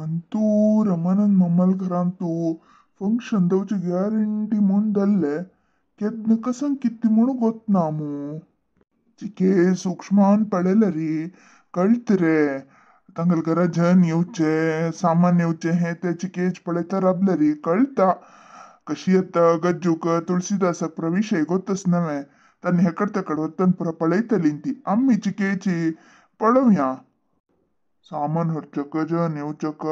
अंतू रमानंद मामाल घरान तूं function दवची guarantee म्हूण धरले केन्ना कसन कित्ती म्हूण गोतना मू. चिके सूक्ष्मान पळयले रे कळत रे तांगेले घरा जन येवचे सामान येवचे हे ते चिकेच पळयता राबले रे कळटा. कशी येता गज्जूक तुळसीदासाक प्रविशय गोतस नव्हे तांणी हेकड तेकड वतन पुरा पळयतली ती आमी चिकेची पळोवया. सामान हरचक जन येवचक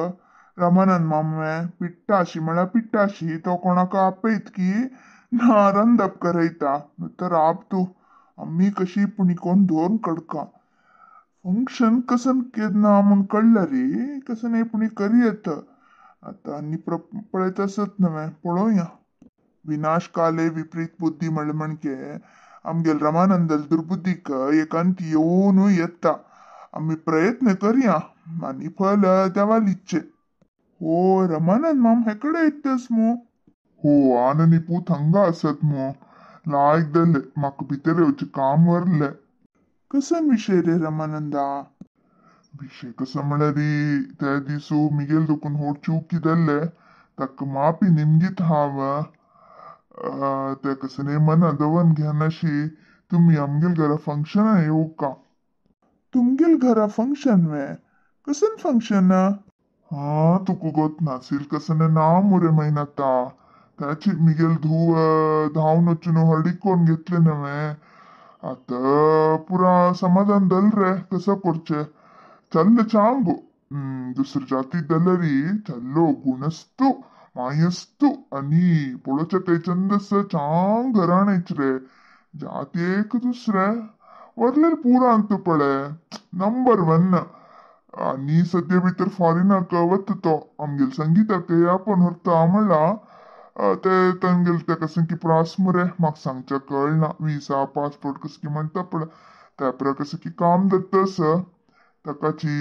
रमानंद मामे पिट्टाशी म्हळ्यार पिट्टाशी तो कोणाक आपयत की ना रंदप करयता तर राब तूं आमी कशी पुणी कोण धरून कडका. फंक्शन कसन केन्ना म्हूण कळ्ळें रे कसन पुणी करी येत आतां आनी पळयत आसत नव्हे पळोवया. विनाश काले विपरीत बुद्धी म्हणले म्हणके आमगेल रमानंदल दुर्बुद्धीक एकांत येवन येता. आमी प्रयत्न करया आनी फल देवालीचे. हो रमानंद माम हेकडे येतस मू. हो आनंदी पूत हांगा आसत मू. लायक जालें म्हाका भितर येवचें काम व्हरलें. कसन विशय रे रमानंदा? विशय कसो म्हळ्यार त्या दिसू मिगेल दुखून होड चूक जाल्ले ताका माफी निमगीत हांव. ते कसने मना दवन घेनाशी तुमी आमगेल घरा फंक्शना येवका. तुमगेल घरा फंक्शन वे? कसन फंक्शन? हा तुका गोत नासील कसने ना मुरे मैनाता त्याची मिगेल धूव धांवन वचून हळडीक कोण घेतले नव्हे. आतां पुरा समाधान दल रे कसं करचे चल्ल चांगो. दुसऱ्या जाती दलरी चल्लो गुणस्तू मायस्तू आणि पळोवच्या काही चंदस चांग घराणेच रे. जाती एक दुसरे वरलेल पुरा अंत पळे नंबर 1. आणि सद्या भितर फॉरेनाक वता तो आमगेल संगीताक आपण व्हरता म्हणला ते तांगेल तेका संकी प्रास मुरे म्हाका सांगच्या कळना विसा पासपोर्ट कसं की म्हणटा पळय त्या पुरा कसं की काम जाता ताकाची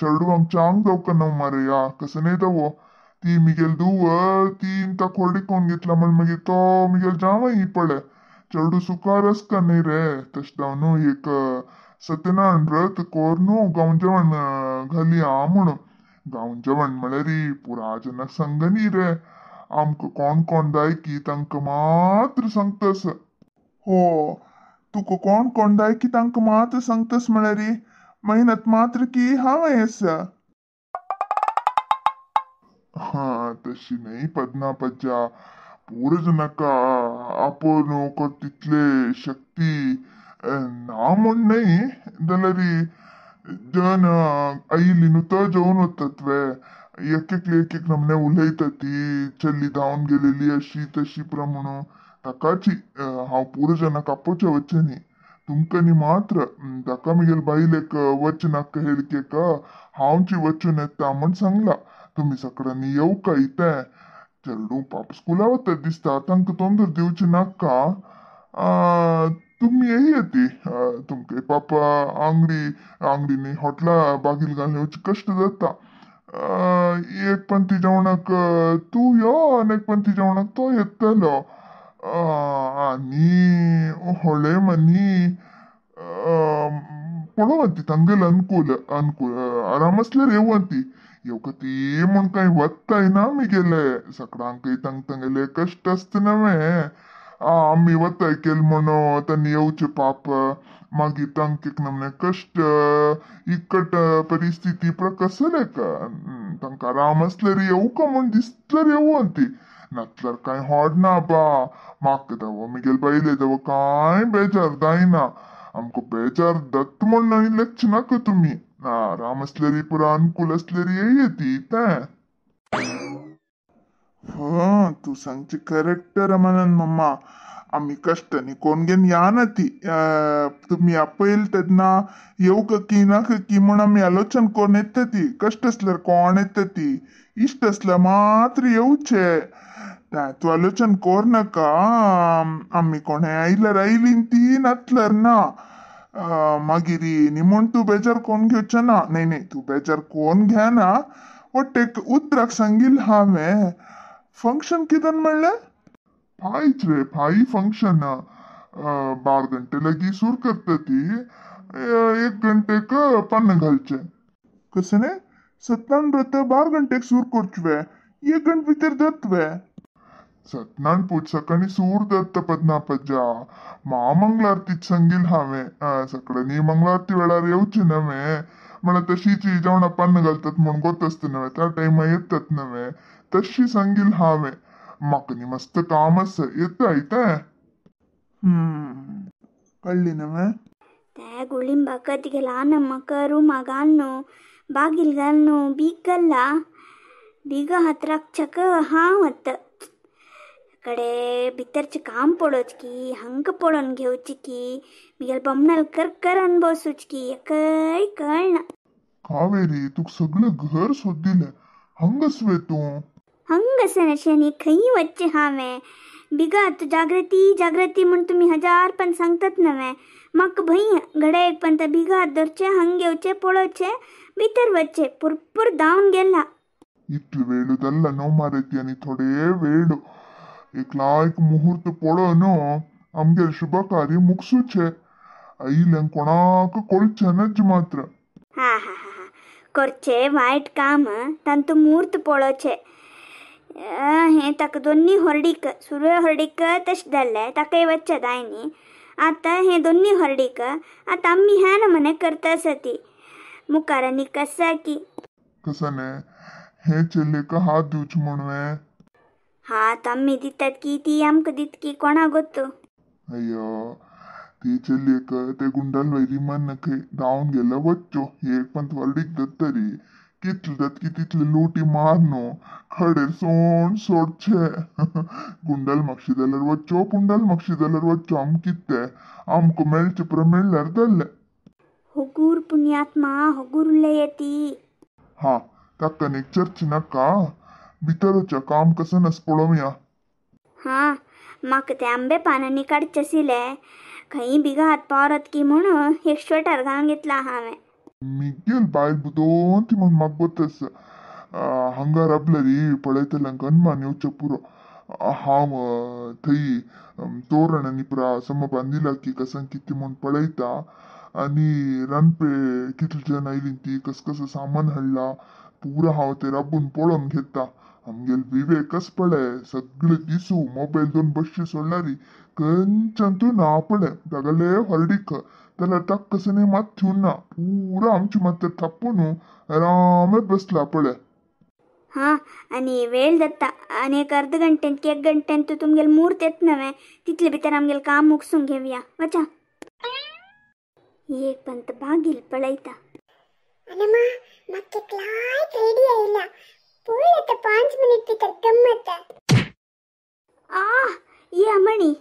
चेडवांक चांग जावका ना मरे या कसं न्ही दवो ती मिगेल धुव ती ताका व्हडली कोण घेतला म्हण मागीर तो मिगेल जावंय पळय चेडू सुखार आसता न्ही रे. तशें जावन एक सत्यनारायण व्रत कोरून गांव जेवण घालया म्हणून. गांव जेवण म्हळ्यार पुरा जनाक सांग न्ही रे आमकां कोण कोण जाय की तांकां मात्र सांगतस. हो तुका कोण कोण जाय की तांकां मात्र सांगतस म्हळ्यार मेहनत मात्र की हांवें आसा. हा तशी न्ही पद्मा पज्जा पूर जनाका आपोवन कर तितले शक्ती ना म्हूण न्ही जाल्यार जन आयिल्ली न्हू तो जेवन वतात वे एक एकले एक एक नमने उलयता ती चल्ली धांवन गेलेली अशी तशी पुरा म्हणून ताकाची हांव पूर जनाक आपोवचें वचचें न्ही तुमकां न्ही मात्र ताका म्हगेले बायलेक वच नाका हेळकेक हांवची वचून येता म्हूण सांगला. तुमी सगळ्यांनी येवका इतें चेडूं पाप स्कुला वता दिसता तांकां तोंदर दिवचें नाका. तुमी येया ती तुमकां पापा आंगडी आंगडी न्ही हॉटला बागील घालून येवचे कश्ट जाता. एक पंक्ती जेवणाक तूं यो आनी एक पंक्ती जेवणाक तो येतलो. आनी होळे मनी पळोवया ती तांगेले अनुकूल अनुकूल आराम आसल्यार येवया ती येवका ती म्हूण कांय वत्ताय ना मिगेले सगळ्यांकय तांग तांगेले कश्ट आसता नव्हे. आमी वताय केल म्हूण तांणी येवचें पाप मागीर तांकां एक नमने कश्ट इकट परिस्थिती पुरा कसलें तांकां आराम आसल्यार येवका म्हूण दिसल्यार येवया ती नातल्यार कांय होड ना बा. म्हाका दवो मिगेल बायले दवो कांय बेजार जायना आमकां बेजार दत्त म्हूण न्हय लेखचे नाका तुमी. आराम आसल्यार पुरा अनुकूल आसल्यार येया ती तें. हो तूं सांगचें करेक्ट रमानंद मम्मा. आमी कश्टांनी कोण घेवन या ना ती तुमी आपयल तेन्ना येवका की नाका की म्हूण आमी आलोचन करून येता ती. कश्ट आसल्यार कोण येता ती इश्ट आसल्यार मात्र येवचे. तूं आलोचन कर नाका आमी कोणें आयल्यार आयली ती नातल्यार ना. मागीर न्ही म्हूण तूं बेजार कोण घेवचें ना. न्ही न्ही तूं बेजार कोण घेना वट एक उतराक सांगिल्लें हांवें. फंक्शन कितें म्हणलें? फायच रे फाय फंक्शन 12 घंटे लगी सुर करता ती 1 घंटेक पन्न घालचें. कसं न्ही सत्यनारायण व्रत 12 घंटेक सूर करचवे, 1 घंटे भितर दत्तवे. सत्यनारायण पूज सकाळी सूर दत्त पद्नापज्जा महामंगलारतीच सांगील हांवें. सकाळी मंगलारती वेळार येवचे नव्हे म्हळ्यार तशीच जेवणा पान्न घालतात म्हूण गोत आसता नव्हे, त्या टायमा येतात नव्हे, तशी सांगील हांवें. म्हाका न्ही मस्त काम आसा, येता येता. कळ्ळी नव्हे? ते गुಳಿंबाक तिगे ल्हान रुमा घालनु बागील घालनु बीग घाल्ला बीग हात राखचक हांव आतां कडे भितरचें काम पळोवचें की हांकां पळोवन घेवचें की मिगेल बमणाल कर करन बसूच की एकय कळना. कावेरी तुका सगळें घर सोदिलें, हांगास वे तूं? हंग आसना न्ही खंय वचचें हांवें? बिगा तूं जागृती जागृती म्हूण तुमी 1000 पण सांगतात नव्हे, म्हाका भंय घडये एक पण बिगा हात धरचें हांग घेवचें पळोवचें भितर वचचें पुरपूर धांवन गेला. इतलो वेळ जाल्ला न्हू मारे आनी थोडे वेळ एकला एक मुहूर्त पळोवन आमगेर शुभ कार्य मुगसूचें, आयिल्ल्यांक कोणाक कळचें नाच मात्र. हा हा हा करचें वायट काम तांतू मुहूर्त पळोवचें. हें ताका दोन्ही हॉर्डीक सुरवे हॉर्डीक तशें जाल्लें ताकाय वचचें जाय न्ही. आतां हें दोन्ही हॉर्डीक आतां आमी ह्या नमने करता आसा ती मुखार आनी कसा की कसने हे चेल्लेक हात दिवचे म्हणवे? हात आमी दितात की ती आमकां दित की कोणा गोत्तू. अय्यो ती चेल्लेक ते गुंडाल वैरी मन खंय धांवन गेल्या वच्चो, एक पण व्हडीक दत्तरी कितले जात की तितले लोटी मारनो खडेर सोण सोडचे. गुंडाल मागशी जाल्यार वच्चो, पुंडाल मागशी जाल्यार वच्चो, आमकां कितें आमकां मेळचें पुरो मेळ्ळ्यार जालें. होगूर पुण्यात्मा होगूर उलय ती. हा ताका एक चर्च नाका, भितरच्या काम कसं नस पळोवया. हा म्हाका ते आंबे पानांनी काडचे आशिल्ले, खंय बिगा हात पावरत की म्हूण एक स्वेटर घालून घेतला हांवें. मिगेल बायल बुदोन ती म्हूण म्हाका गोत आसा. हांगा राबलेरी पळयतल्यांक अनमान येवचें पुरो. हांव थंय तोरण आनी पुरा सम बांदिला की कसं कितें म्हूण पळयता आनी रांदपे कितले जाण आयलीं ती कस कसं सामान हाडला पुरा हांव ते राबून पळोवन घेता. आमगेल विवेकच पळय सगळे दिसू मोबायल दोन बसचे सोडल्यारी खंयच्यान तूं ना पळय तागेले हॉर्डीक जाल्यार ताका कसं न्ही मात ना पुरा आमची मात थापून आरामात बसला पळय. हा आनी वेळ जाता आनी एक अर्द घंटेन की 1 घंटेन तूं तुमगेल मूर्त येत नव्हे तितले भितर आमगेल काम मुगसून घेवया. वचा एक पंत बागील पळयता. अनमा म्हाका एकलाय रेडी आयला पळय आतां 5 मिनीट भितर गम्मत. आ ये अमणी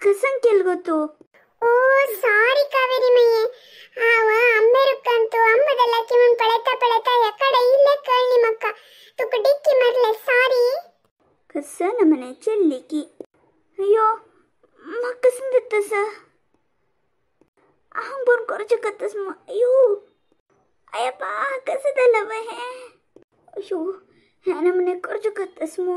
कसं केल गो तूं? ओ सॉरी कावेरी मय्ये, हांव आंबे रुखांतू आंबे जाल्या की म्हूण पळयता पळयता एकडे इल्लें कळ्ळी म्हाका, तुका डिक्की मारले सॉरी. कसं नमने चेल्ली की अय्यो म्हाका कसं दितस हांव बरोवन करूचें कतस अय्यो अय्यप्पा कसं जालें वय हें? अय्यो हें नमने करचें कतस मू.